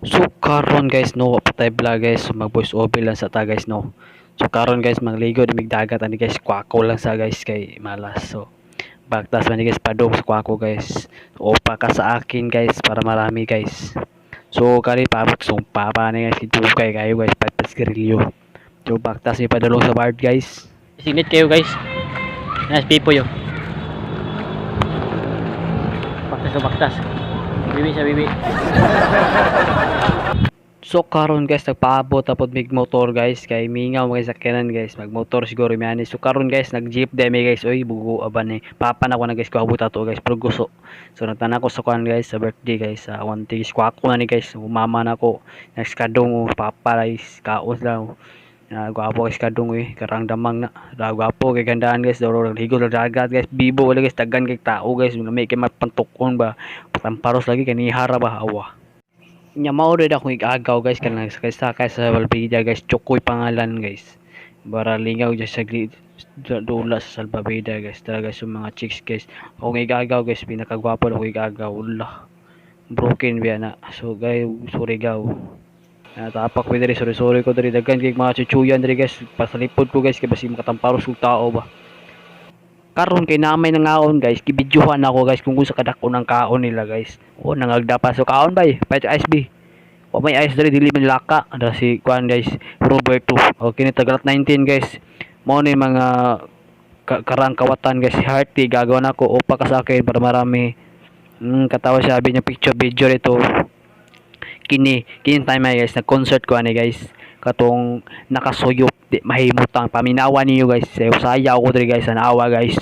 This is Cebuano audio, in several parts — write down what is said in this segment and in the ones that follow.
So karon guys, no, wa pa tay vlog, guys. So mag voice over lang sa ta, guys, no. So karon guys, mangligo di mig dagat ani, guys, kwako lang sa, guys, kay malas. So baktas man ni, guys, padong sa kwako, guys. Opa ka sa akin, guys, para marami, guys. So kani paabot sumpa pa ni, guys, dugay kayo, guys, pait sigarilyo. So baktas ni padulong sa bar, guys. Singit kayo, guys. Nice people yo. Baktas o baktas. Bibi sa bibi. So karon guys, nagpaabot tapos mig motor, guys, kay mingaw mga sakyanan, guys, magmotor siguro mi ani. So karon guys, nag jeep dai mi, guys. Oy, bugo aban ni papa na ko na, guys, ko abot ato, guys, pero guso. So nagtana ko sa kuan, guys, sa birthday, guys, sa one guys, kwako na ni, guys. So, mama na ko nagskadong papa, guys, kaos lang na gwapo, guys, kadong eh karang damang na da gwapo kay gandaan, guys. Doro ligo sa dagat, guys, bibo wala, guys, tagan kay tao, guys, may kay mapantukon ba, patamparos lagi kanihara ba awa. Nya mao rin akong igagaw, guys, kanang sakay sakay sa Salbabida, guys, Chokoy pangalan, guys, bara lingaw dyan sa dula sa Salbabida, guys. Talaga sa mga chicks, guys, akong igagaw, guys, pinakagwapo na akong igagaw. Ula, broken biya na. So guys, sorry gaw. Natapak ko diri, sorry sorry ko diri, daghan kay mga chuchuyan diri, guys, pasalipod ko, guys, kay basi makatamparos kog tao ba. Karon kay namay nangaon, guys, gibidyuhan ako, guys, kung sa kadako ng kaon nila, guys. O nangagda pa so kaon bay, pait ice b. Wa may ice diri, dili man laka. Ada si kuan, guys, Roberto. Okay ni tagalat 19, guys. Mao ni mga karang kawatan, guys, si Hearty gagawa nako, opa ka sa akin para marami. Katawa siya, sabi niya picture video rito. Kini kini time ay, guys, nag-concert ko ani, guys, katong nakasuyop di mahimutang paminawa niyo, guys. Sayo sayaw ko diri, guys, anawa, guys.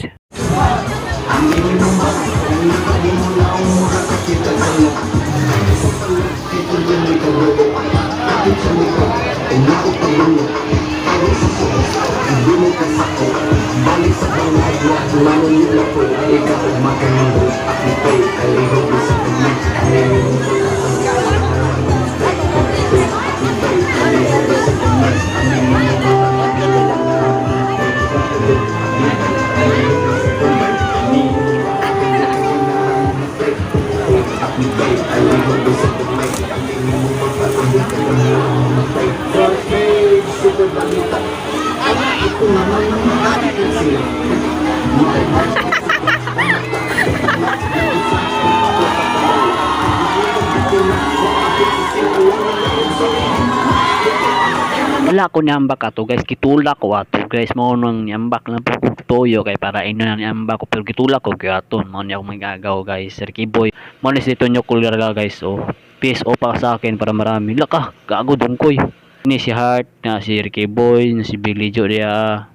Wala ko niambak ato, guys, gitulak ko ato, guys. Mao nang niambak lang po kog toyo kay para ino nang niambak ko, pero gitulak ko gyud ato. Mao ni ako magagaw, guys. Sir Kiboy mao ni si Tonyo Kulgar, guys. Oh, peace, opa sa akin para marami. Laka gago dungkoy ni si Heart na si Ricky Boy na si Billy Joe diya.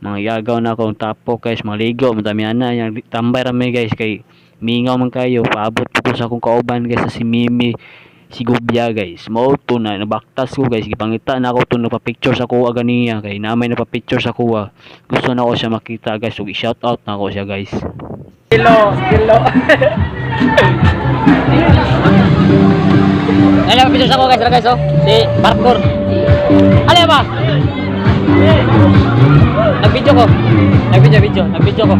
Mga gagaw na akong tapok, guys, maligo madami ana yang tambay rami, guys, kay mingaw man kayo. Paabot po ko sa akong kauban, guys, sa si Mimi si Gubya, guys. Mao to na nabaktas ko, guys, gipangita na ako to, nagpa-picture sa kuha ganiya kay namay nagpa-picture sa kuha. Gusto na ako siya makita, guys, so i-shout out na ako siya, guys. Kilo, kilo. Ano, picture sa ko, guys, guys, oh. Si Parkour. Ano ba? Nag-video ko. Nag-video, video. Nag-video ko.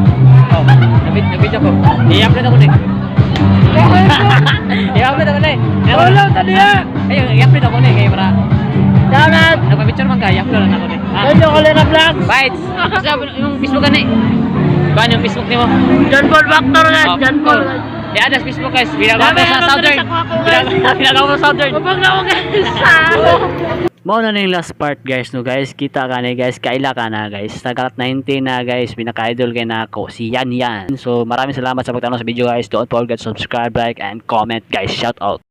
Oh, nag-video ko. I-upload ako ni. I-upload ako ni. Wala, tadi ya. Ayun, i-upload ako ni kay para Salamat! nagpa-picture man ka, i-upload na ako ni. Ah. Medyo Kolera Vlog! Bites. Sa yung Facebook ka ni. Ba yung Facebook nimo? John Paul Factor, guys! Oh, John Paul! Yeah, that's Facebook, guys. Binagawa Dami, ko sa ano, Southern. sa kwako, guys. Binagawa ko sa Southern. Ubang na ako, guys! Mao na yung last part, guys, no, guys. Kita ka na, guys, kaila ka na, guys. Tagalat 19 na, guys, pinaka-idol kay nako si Yan Yan. So maraming salamat sa pagtanaw sa video, guys. Don't forget to subscribe, like and comment, guys. Shout out.